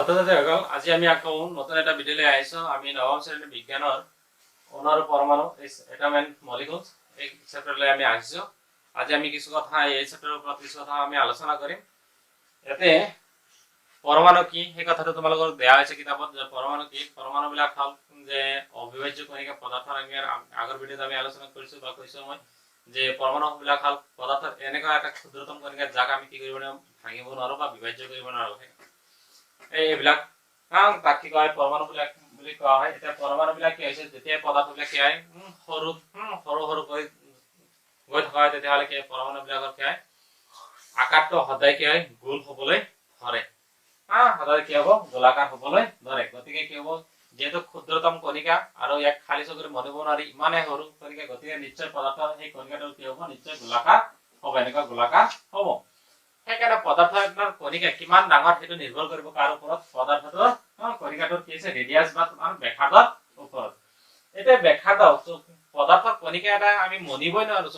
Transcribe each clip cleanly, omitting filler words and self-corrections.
ছাত্ৰ ছাত্ৰীসকল, আজি আমি আকৌ নতুন এটা ভিডিঅ'লৈ আহিছোঁ। আমি নৱম শ্ৰেণীৰ বিজ্ঞানৰ অণু আৰু পৰমাণু, এটম এণ্ড মলিকুলছ, এই চেপ্টাৰলৈ আমি আহিছোঁ। আজি আমি কিছু কথা, এই চেপ্টাৰৰ ওপৰত কিছু কথা আমি আলোচনা কৰিম। ইয়াতে পৰমাণু কি, সেই কথাটো তোমালোকৰ দিয়া হৈছে কিতাপত যে পৰমাণু কি। পৰমাণুবিলাক হ'ল যে অবিভাজ্য কণিকা পদাৰ্থৰ। আমি আগৰ ভিডিঅ'ত আমি আলোচনা কৰিছোঁ বা কৈছোঁ মই যে পৰমাণুবিলাক হ'ল পদাৰ্থৰ এনেকুৱা এটা ক্ষুদ্ৰতম কণিকা, যাক আমি কি কৰিব নোৱাৰো? ভাঙিব নোৱাৰো বা বিভাজ্য কৰিব নোৱাৰো। এইবিলাক তাক কি কোৱা হয়? পৰমাণু বিলাক বুলি কোৱা হয়। এতিয়া পৰমাণু বিলাক কি হৈছে? যেতিয়া পদাৰ্থ বিলাক কি হয়, সৰু সৰু সৰু কৰি গৈ থকা হয়, তেতিয়াহ'লে কি হয়? পৰমাণু বিলাকৰ কি হয়? আকাৰটো সদায় কি হয়? গোল হবলৈ ধৰে। সদায় কি হব? গোলাকাৰ হবলৈ ধৰে। গতিকে কি হব? যিহেতু ক্ষুদ্ৰতম কণিকা আৰু ইয়াক খালী চকুৰে মনিব নোৱাৰি, ইমানে সৰু কণিকা, গতিকে নিশ্চয় পদাৰ্থ সেই কণিকাটো কি হব? নিশ্চয় গোলাকাৰ হব, এনেকুৱা গোলাকাৰ হব। সেইকাৰণে পদাৰ্থ এটাৰ কণিকা কিমান ডাঙৰ, সেইটো নিৰ্ভৰ কৰিব কাৰ ওপৰত? পদাৰ্থটোৰ কণিকাটোৰ কি হৈছে, ৰেডিয়াছ বা তোমাৰ ব্যাসাৰ্ধৰ ওপৰত। এতিয়া ব্যাসাৰ্ধ, পদাৰ্থৰ কণিকা এটা আমি মনিবই নোৱাৰো,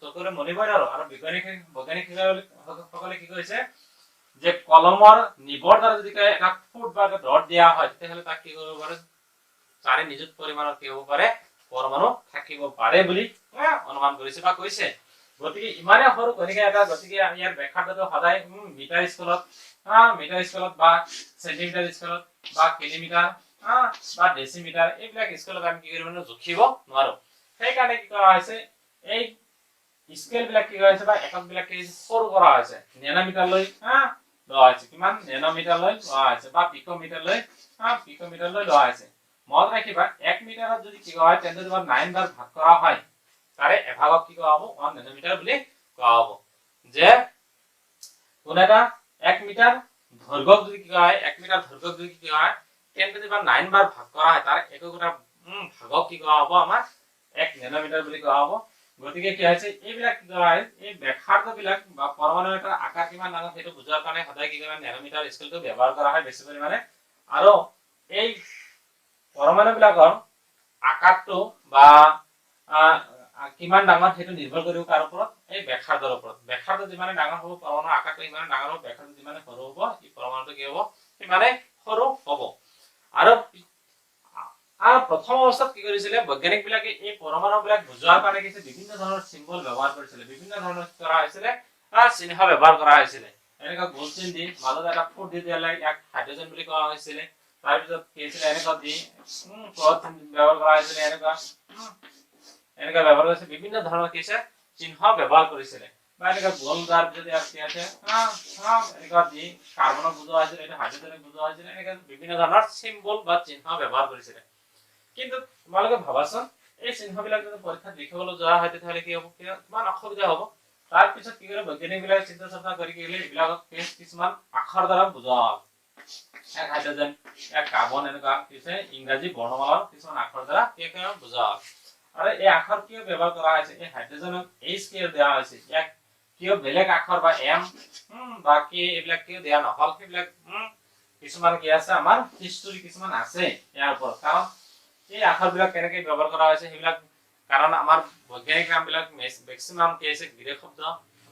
চকুৰে মনিবই নোৱাৰো। আৰু বৈজ্ঞানিক সকলে কি কৰিছে যে কলমৰ নিবৰ দ্বাৰা যদি এটা ফুট বা এটা ডট দিয়া হয়, তেতিয়াহ'লে তাক কি কৰিব পাৰে? 4 নিযুত পৰিমাণৰ কি হ'ব পাৰে? পৰমাণু থাকিব পাৰে বুলি অনুমান কৰিছে বা কৈছে। গতিকে ইমানে সৰু কণিকা এটা, গতিকে আমি ইয়াৰ ব্যাসাৰ্ধটো সদায় মিটাৰ স্কেলত বা চেণ্টিমিটাৰ স্কেলত বা কিলোমিটাৰ বা ডেচিমিটাৰ, এইবিলাক স্কেলত আমি কি কৰিব নোৱাৰো? জুখিব নোৱাৰো। সেইকাৰণে কি কৰা হৈছে? এই স্কেল বিলাক কি কৰা হৈছে বা একক বিলাক কি হৈছে, সৰু কৰা হৈছে। নেন'মিটাৰলৈ লোৱা হৈছে। কিমান? নেন'মিটাৰলৈ লোৱা হৈছে বা পিকোমিটাৰলৈ লোৱা হৈছে। মনত ৰাখিবা, 1 মিটাৰত যদি কি কৰা হয়, 10 to 9 বাৰ ভাগ কৰা হয়, তাৰে এভাগক কি কোৱা হ'ব? 1 নেন'মিটাৰ বুলি কোৱা হ'ব। যে কোনো এটা 1 মিটাৰ দৈৰ্ঘ্যক যদি কি কৰা হয়, 1 মিটাৰ দৈৰ্ঘ্যক যদি কি কৰা হয়, 10 to 9 বাৰ ভাগ কৰা হয়, তাৰ একোটা ভাগক কি কোৱা হ'ব? আমাৰ 1 নেন'মিটাৰ বুলি কোৱা হ'ব। গতিকে কি হৈছে, এইবিলাক কি কৰা হয়, এই ব্যাসাৰ্ধ বিলাক বা পৰমাণু এটাৰ আকাৰ কিমান ডাঙৰ, সেইটো বুজোৱাৰ কাৰণে সদায় কি কৰা, নেন'মিটাৰ স্কেলটো ব্যৱহাৰ কৰা হয় বেছি পৰিমাণে। আৰু এই পৰমাণু বিলাকৰ আকাৰটো বা কিমান ডাঙৰ, সেইটো নিৰ্ভৰ কৰিব কাৰ ওপৰত? এই ব্যাসাৰ্ধৰ ওপৰত। ব্যাসাৰ্ধ যিমানে ডাঙৰ হ'ব, পৰমাণুৰ আকাৰটো সিমানে ডাঙৰ হ'ব। ব্যাসাৰ্ধ যিমানে সৰু হ'ব, ই পৰমাণুটো কি হ'ব? সিমানে সৰু হ'ব। আৰু প্ৰথম অৱস্থাত কি কৰিছিলে বৈজ্ঞানিক বিলাকে? এই পৰমাণু বিলাক বুজোৱাৰ কাৰণে কিছু বিভিন্ন ধৰণৰ চিম্বল ব্যৱহাৰ কৰিছিলে। বিভিন্ন ধৰণৰ কি কৰা হৈছিলে? চিহ্ন ব্যৱহাৰ কৰা হৈছিলে। এনেকুৱা গোল চিন দি মাজত এটা ফুট দি দিলে ইয়াক হাইড্ৰজেন বুলি কোৱা হৈছিলে। তাৰপিছত কি হৈছিলে? এনেকুৱা দি ক্ৰছ ব্যৱহাৰ কৰা হৈছিলে। এনেকুৱা ব্যৱহাৰ কৰিছে। বিভিন্ন ধৰণৰ কি হৈছে, চিহ্ন ব্যৱহাৰ কৰিছিলে। বা এনেকুৱা গোল, তাৰ পিছত ইয়াত কি আছে, এনেকুৱা দি কাৰ্বনক বুজোৱা হৈছিলে, এইটো হাইড্ৰজেনক বুজোৱা হৈছিলে। এনেকুৱা বিভিন্ন ধৰণৰ চিম্বল বা চিহ্ন ব্যৱহাৰ কৰিছিলে। কিন্তু তোমালোকে ভাবাচোন, এই চিহ্নবিলাক যদি পৰীক্ষাত লিখিবলৈ যোৱা হয়, তেতিয়াহ'লে কি হ'ব? কিমান অসুবিধা হ'ব। তাৰপিছত কি কৰে বৈজ্ঞানিক বিলাকে? চিন্তা চৰ্চা কৰি কি কৰিলে? এইবিলাকক কিছুমান আখৰ দ্বাৰা বুজোৱা হ'ল। এক হাইড্ৰজেন, এক কাৰ্বন, এনেকুৱা কি হৈছে, ইংৰাজী বৰ্ণমালাৰ কিছুমান আখৰ দ্বাৰা কি কৰা বুজোৱা হ'ল। আৰু এই আখৰ কিয় ব্যৱহাৰ কৰা হৈছে? এই হাইড্ৰজেনক এইচ কিয় দিয়া হৈছে? ইয়াক কিয় বেলেগ আখৰ বা এম বা কে, এইবিলাক কিয় দিয়া নহল? সেইবিলাক কিছুমান কি আছে, আমাৰ হিষ্টৰী কিছুমান আছে ইয়াৰ ওপৰত। কাৰণ এই আখৰবিলাক কেনেকে ব্যৱহাৰ কৰা হৈছে, সেইবিলাক কাৰণ আমাৰ বৈজ্ঞানিক নামবিলাক মেক্সিমাম কি হৈছে, গ্ৰীক শব্দ,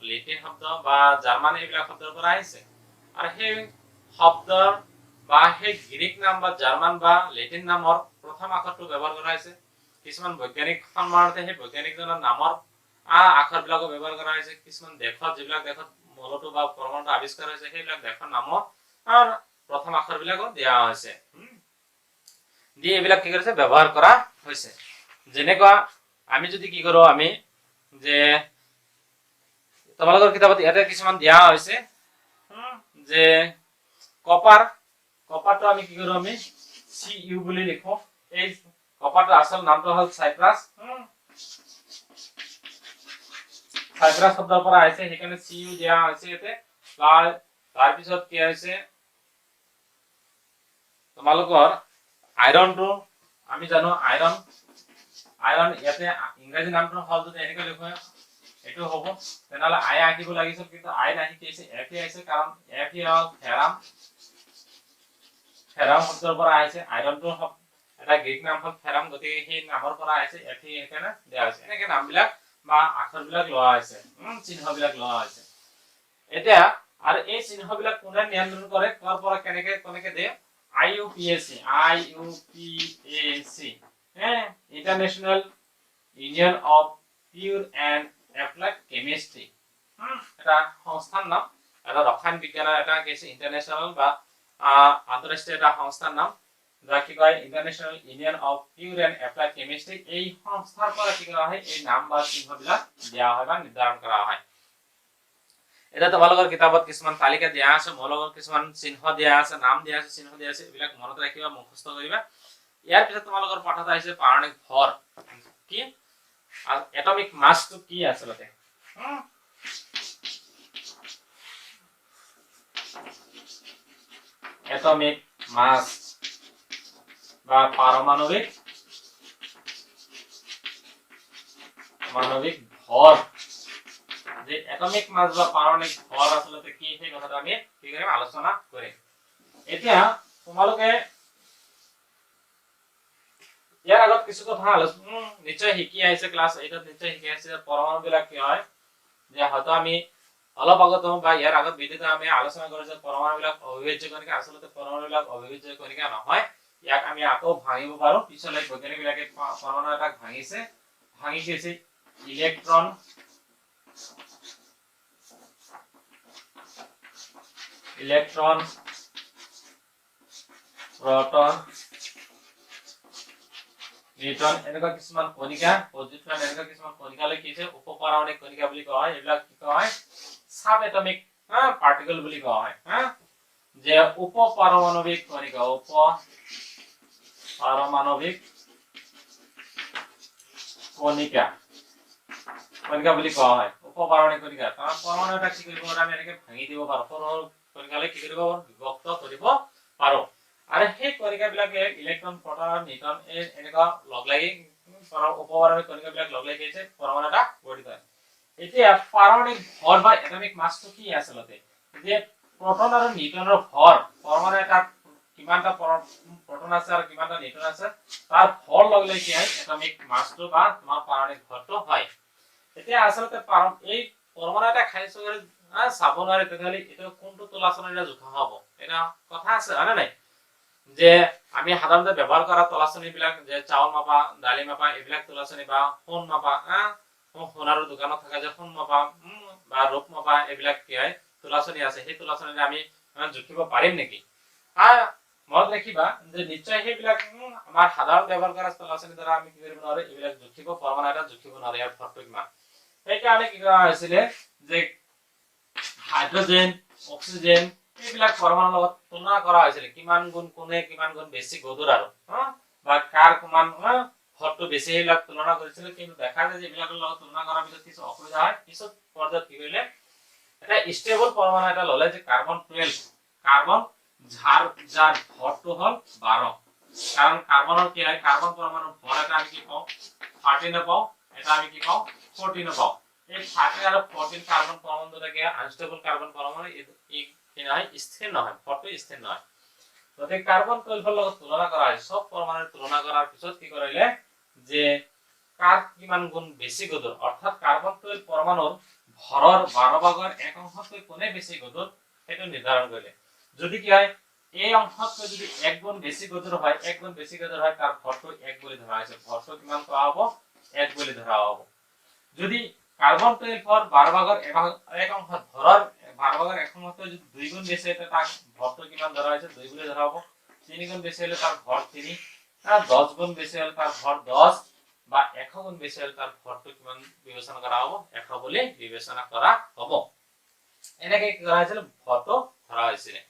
লেটিন শব্দ বা জাৰ্মান, এইবিলাক শব্দৰ পৰা আহিছে। আৰু সেই শব্দৰ বা সেই গ্ৰীক নাম বা জাৰ্মান বা লেটিন নামৰ প্ৰথম আখৰটো ব্যৱহাৰ কৰা হৈছে। কিছুমান বৈজ্ঞানিক সন্মানতে সেই বৈজ্ঞানিকজনৰ নামৰ আখৰবিলাকো ব্যৱহাৰ কৰা হৈছে। কিছুমান দেশত, যিবিলাক দেশত মৌলটো বা পৰমাণুটো আৱিষ্কাৰ হৈছে, সেইবিলাক দেশৰ নামৰ প্ৰথম আখৰবিলাকো দিয়া হৈছে। দি এইবিলাক কি কৰিছে? ব্যৱহাৰ কৰা হৈছে। যেনেকুৱা আমি যদি কি কৰো, আমি যে তোমালোকৰ কিতাপত ইয়াতে কিছুমান দিয়া হৈছে যে কপাৰ, কপাৰটো আমি কি কৰো? আমি চি ইউ বুলি লিখো। এই কপাৰটোৰ আচল নামটো হ'ল চাইপ্ৰাছ। চাইপ্ৰাছ শব্দৰ পৰা আহিছে, সেইকাৰণে চি ইউ দিয়া হৈছে ইয়াতে। তাৰপিছত কি হৈছে তোমালোকৰ? আইৰণটো আমি জানো, আইৰণ। আইৰণ ইয়াতে ইংৰাজী নামটো হ'ল, যদি এনেকৈ লিখো, এইটো হ'ব, তেনেহ'লে আই আহিব লাগিছিল, কিন্তু আই নাহি কি আহিছে? এফ আহিছে। কাৰণ এফ হ'ল ফেৰাম। ফেৰাম শব্দৰ পৰা আহিছে। আইৰণটোৰ এটা গ্ৰীক নাম হ'ল ফেৰাম, গতিকে সেই নামৰ পৰা আহিছে এফ, সেইকাৰণে দিয়া হৈছে। এনেকে নামবিলাক বা আখৰবিলাক লোৱা হৈছে, চিহ্নবিলাক লোৱা হৈছে। এতিয়া আৰু এই চিহ্নবিলাক কোনে নিয়ন্ত্ৰণ কৰে, কৰ পৰা কেনেকে কেনেকে দিয়ে? IUPAC, IUPAC, International Union of Pure and Applied Chemistry, এটা সংস্থাৰ নাম, এটা ৰসায়ন বিজ্ঞানৰ এটা কি ইণ্টাৰনেশ্যনেল বা আন্তঃৰাষ্ট্ৰীয় এটা সংস্থাৰ নাম, যাক কি কয় International Union of Pure and Applied Chemistry. এই সংস্থাৰ পৰা কি কৰা হয়, এই নাম বা চিহ্নবিলাক দিয়া হয় বা নিৰ্ধাৰণ কৰা হয়। এতিয়া তোমালোকৰ কিতাপত কিছুমান তালিকা দিয়া আছে, মৌলকৰ কিছুমান চিহ্ন দিয়া আছে, নাম দিয়া আছে, চিহ্ন দিয়া আছে, এইবিলাক মনত ৰাখিবা, মুখস্থ কৰিবা। ইয়াৰ পিছত তোমালোকৰ পাঠত আহিছে পাৰণিক ভৰ কি, এটমিক মাছটো কি আচলতে। এটমিক মাছ বা পাৰমাণৱিক মানৱিক ভৰ, যে এটমিক মাছ বা পাৰমাণৱিক ভৰ আচলতে কি, সেই কথাটো আমি কি কৰিম, আলোচনা কৰিম। এতিয়া তোমালোকে ইয়াৰ আগত কিছু কথা আলোচনা নিশ্চয় শিকি আহিছে, ক্লাছ এইটত নিশ্চয় শিকি আহিছে যে পৰমাণু বিলাক কি হয়, যে হয়তো আমি অলপ আগত বা ইয়াৰ আগত ভিডিঅ'ত আমি আলোচনা কৰিছো পৰমাণু বিলাক অবিভাজ্য কণিকা। আচলতে পৰমাণু বিলাক অবিভাজ্য কণিকা নহয়, ইয়াক আমি আকৌ ভাঙিব পাৰো। পিছলৈ বৈজ্ঞানিক বিলাকে পৰমাণু এটাক ভাঙিছে, ভাঙি দিছে ইলেক্ট্ৰন, ইলেক্ট্ৰন, প্ৰটন, নিউট্ৰন, এনেকুৱা কিছুমান কণিকা, পজিট্ৰন, এনেকুৱা কিছুমান কণিকালৈ কি হৈছে উপপাৰমাণৱিক কণিকা বুলি কোৱা হয়। এইবিলাক কি কোৱা হয়, সাব এটমিক পাৰ্টিকল বুলি কোৱা হয়। যে উপপাৰমাণৱিক কণিকা, উপপাৰমাণৱিক কণিকা, কণিকা বুলি কোৱা হয়, উপপাৰমাণৱিক কণিকা। কাৰণ পৰমাণু এটা কি কৰিব পাৰো, আমি এনেকে ভাঙি দিব পাৰো, সৰু সৰু কণিকালৈ কি কৰিব পাৰো, বিভক্ত কৰিব পাৰো। আৰু সেই কণিকাবিলাকে ইলেক্ট্ৰন, প্ৰটন আৰু নিউট্ৰন এই এনেকুৱা লগ লাগি উপপাৰমাণৱিক কণিকাবিলাক লগ লাগি হৈছে পৰমাণু এটা গঠিত হয়। এতিয়া পাৰমাণৱিক ভৰ বা এটমিক মাছটো কি আচলতে, যে প্ৰটন আৰু নিউট্ৰনৰ ভৰ, পৰমাণু এটাত কিমানটা প্ৰটন আছে আৰু কিমানটা নিউট্ৰন আছে তাৰ ভৰ লগ লাগি কি হয়, এটমিক মাছটো বা তোমাৰ পাৰমাণৱিক ভৰটো হয়। এতিয়া আচলতে এই পৰমাণু এটা খাই চাব নোৱাৰে, তেতিয়াহ'লে এইটো কোনটো তুলাচনীৰে জোখা হ'ব, এটা কথা আছে হয় নে নাই? যে আমি সাধাৰণতে ব্যৱহাৰ কৰা তুলাচনী বিলাক, যে চাউল মাপা, দালি মাপা, এইবিলাক তুলাচনী বা সোণ মাপা, সোণাৰৰ দোকানত থকা যে সোণ মাপা বা ৰূপ মাপা, এইবিলাক কি হয় তুলাচনী আছে, সেই তুলাচনীৰে আমি জুখিব পাৰিম নেকি? মনত ৰাখিবা যে নিশ্চয় সেইবিলাক আমাৰ সাধাৰণ ব্যৱহাৰ কৰা তুলাচনীৰ দ্বাৰা আমি কি কৰিব নোৱাৰো, এইবিলাক জুখিব, পৰমাণু এটা জুখিব নোৱাৰো, ইয়াৰ ভৰটো কিমান। সেইকাৰণে কি কৰা হৈছিলে যে হাইড্ৰজেন, অক্সিজেন এইবিলাক পৰমাণুৰ লগত তুলনা কৰা হৈছিলে, কিমান গুণ কোনে কিমান গুণ বেছি গধুৰ আৰু বা কাৰ কিমান ভৰটো বেছি, সেইবিলাক তুলনা কৰিছিলে। কিন্তু দেখা যায় যে এইবিলাকৰ লগত তুলনা কৰাৰ পিছত কিছু অসুবিধা হয়। পিছত পৰ্যায়ত কি কৰিলে, এটা ষ্টেবল পৰমাণু এটা ল'লে যে কাৰ্বন 12, কাৰ্বন যাৰ ভৰটো হ'ল 12। কাৰণ কাৰ্বনৰ কি হয়, কাৰ্বন পৰমাণুৰ ভৰ এটা আমি কি পাওঁ, 13 পাওঁ, এটা আমি কি পাওঁ, 14 পাওঁ। এই 13 আৰু 14 কাৰ্বন পৰমাণু দুটাকে আনষ্টেবল কাৰ্বন পৰমাণু, ই কি নহয়, স্থিৰ নহয়, ভৰটো স্থিৰ নহয়। গতিকে কাৰ্বন 12 লগত তুলনা কৰা হয়, চব পৰমাণুৰ তুলনা কৰাৰ পিছত কি কৰিলে যে কাৰ কিমান গুণ বেছি গধুৰ, অৰ্থাৎ কাৰ্বন 12 পৰমাণুৰ ভৰৰ 12 ভাগৰ এক অংশতকৈ কোনে বেছি গধুৰ সেইটো নিৰ্ধাৰণ কৰিলে। যদি কি হয়, এই অংশতকৈ যদি এক গুণ বেছি গধুৰ হয়, এক গুণ বেছি গধুৰ হয়, তাৰ ভৰটো 1 বুলি ধৰা হৈছে, ভৰটো কিমান কোৱা হ'ব, 1 বুলি ধৰা হ'ব। যদি কাৰ্বন 12 12 ভাগৰ এক অংশত ভৰৰ 12 ভাগৰ এক অংশতকৈ যদি 2 গুণ বেছি হয়, তাক ভৰটো কিমান ধৰা হৈছে, 2 বুলি ধৰা হ'ব। 3 গুণ বেছি হ'লে তাৰ ভৰ 3, 10 গুণ বেছি হ'লে তাৰ ভৰ 10, বা 100 গুণ বেছি হ'লে তাৰ ভৰটো কিমান বিবেচনা কৰা হ'ব, 100 বুলি বিবেচনা কৰা হ'ব। এনেকে কি কৰা হৈছিল, ভৰটো ধৰা হৈছিলে।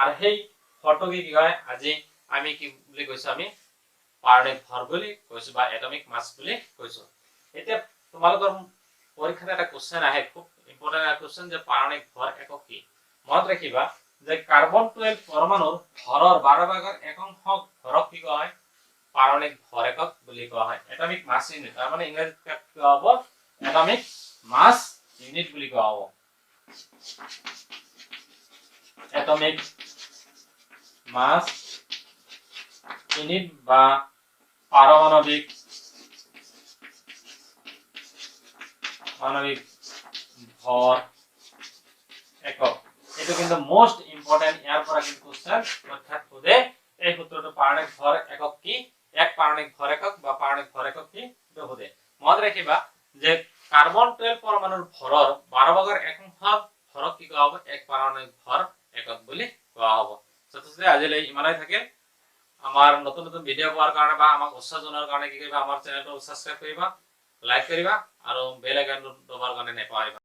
আৰু সেই ভৰটোকে কি কয়, আজি আমি কি বুলি কৈছো, আমি পাৰমাণৱিক ভৰ বুলি কৈছো বা এটমিক মাছ বুলি কৈছো। এতিয়া তোমালোকৰ পৰীক্ষাত এটা কুৱেশ্যন আহে, খুব ইম্পৰ্টেণ্ট এটা কুৱেশ্যন, যে পাৰমাণৱিক ভৰ একক কি। মনত ৰাখিবা যে কাৰ্বন 12 পৰমাণুৰ ভৰৰ 12 ভাগৰ এক অংশ ভৰক কি কোৱা হয়, পাৰমাণৱিক ভৰ একক বুলি কোৱা হয়, এটমিক মাছ ইউনিট। তাৰ মানে ইংৰাজীত কোৱা হ'ব এটমিক মাছ ইউনিট বুলি কোৱা হ'ব, এটমিক মাছ ইউনিট বা পাৰমাণৱিক মানৱিক ভৰ একক। এইটো কিন্তু মষ্ট ইম্পৰ্টেণ্ট। ইয়াৰ পৰা কিন্তু কুৱেশ্যন পৰীক্ষাত সোধে। এই সূত্ৰটো, পাৰণিক ভৰ একক কি, এক পাৰণিক ভৰ একক বা পাৰণিক ভৰ একক কি, এইটো সোধে। মনত ৰাখিবা যে কাৰ্বন 12 পৰমাণুৰ ভৰৰ 12 ভাগৰ এক অংশ ভৰক কি কোৱা হ'ব? এক পাৰণিক ভৰ একক বুলি কোৱা হ'ব। ছাত্ৰ, আজিলৈ ইমানেই থাকিল। আমাৰ নতুন নতুন ভিডিঅ' পোৱাৰ কাৰণে বা আমাক উৎসাহ জনোৱাৰ কাৰণে কি কৰিবা? আমাৰ চেনেলটো ছাবস্ক্ৰাইব কৰিবা, লাইক কৰিবা আৰু বেল আইকনটো দবাৰ কাৰণে নেপাহৰিবা।